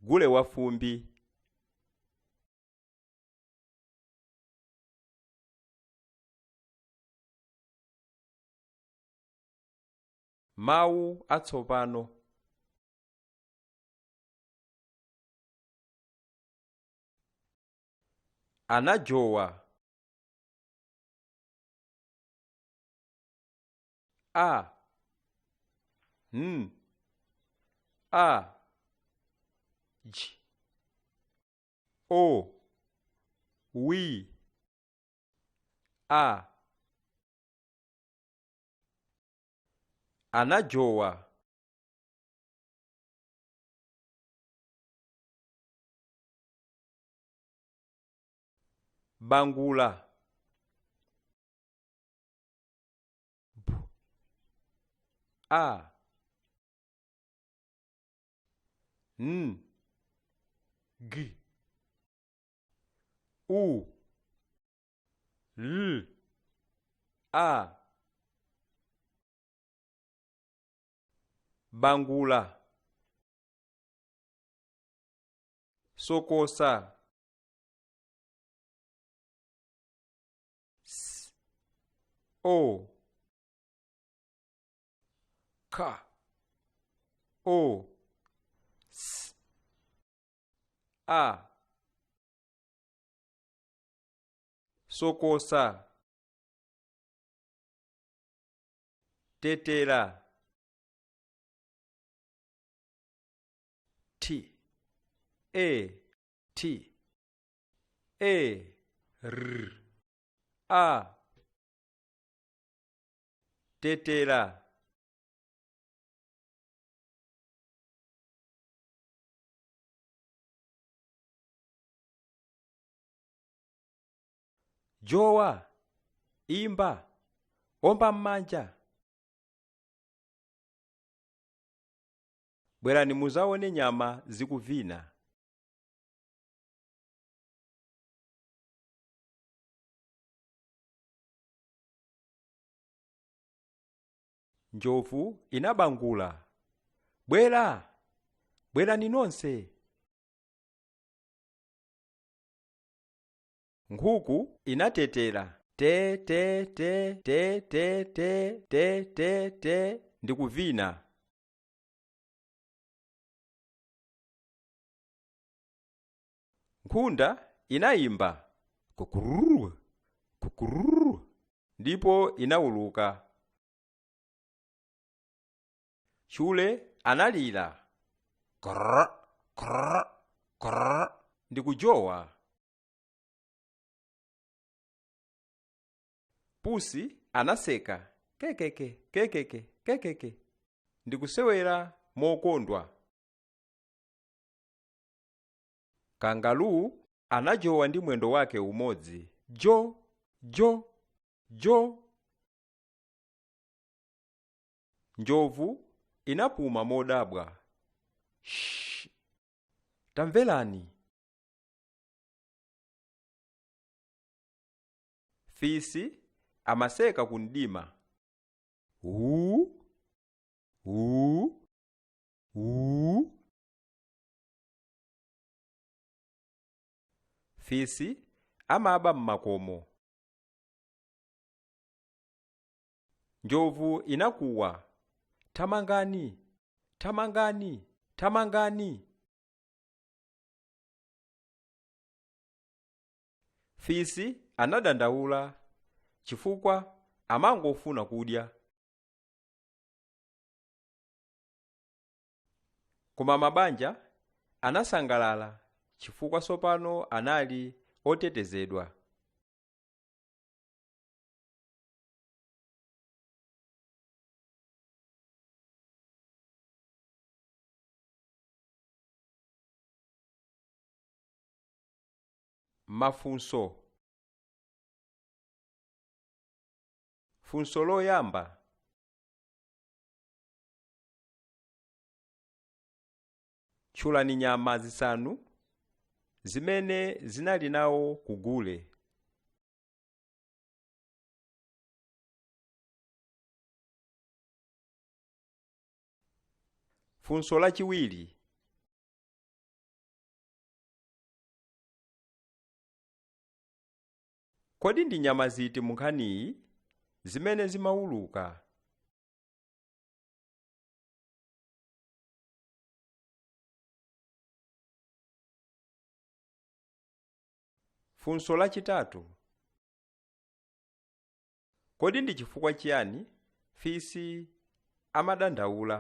Gule wafumbi. Mawu atsopano. Anajowa. A N A J O W A. Anajowa. Bangula. B A N G U L A. Bangula. Sokosa. S O K O S A. Sokosa. Tetera. T A T A R A. Tetera. Jowa, imba, omba m'manja. Bwerani muzaone nyama zikuvina. Njovu inabangula. Bwera, bwerani nonse. Nkhuku inatetera te te te te te te te te te ndikuvina. Nkhunda inayimba kukururu kukururu ndipo inawuluka. Chule analira krr krr krr ndikujowa. Pusi anaseka kekeke kekeke kekeke ndikusewera mokondwa. Kangalu anajowa ndi mwendo wake umodzi jo jo jo. Njovu inapuma modabwa. Shh, tamverani. Fisi amaseka kundima. Uu, uu, uu. Fisi amaba mmakomo. Njovu inakuwa tamangani, tamangani, tamangani. Fisi anadandaula chifukwa amangofuna kudya. Koma mabanja anasangalala chifukwa sopano anali otetezedwa. Mafunso. Funso loyamba. Tchulani nyama zisanu zimene zinali nawo kugule. Funso lachiwiri. Kodi ndi nyama ziti mu nkhaniyi zimene zimawuluka? Funso lachitatu. Kodi ndi chifukwa chiyani fisi amadandaula?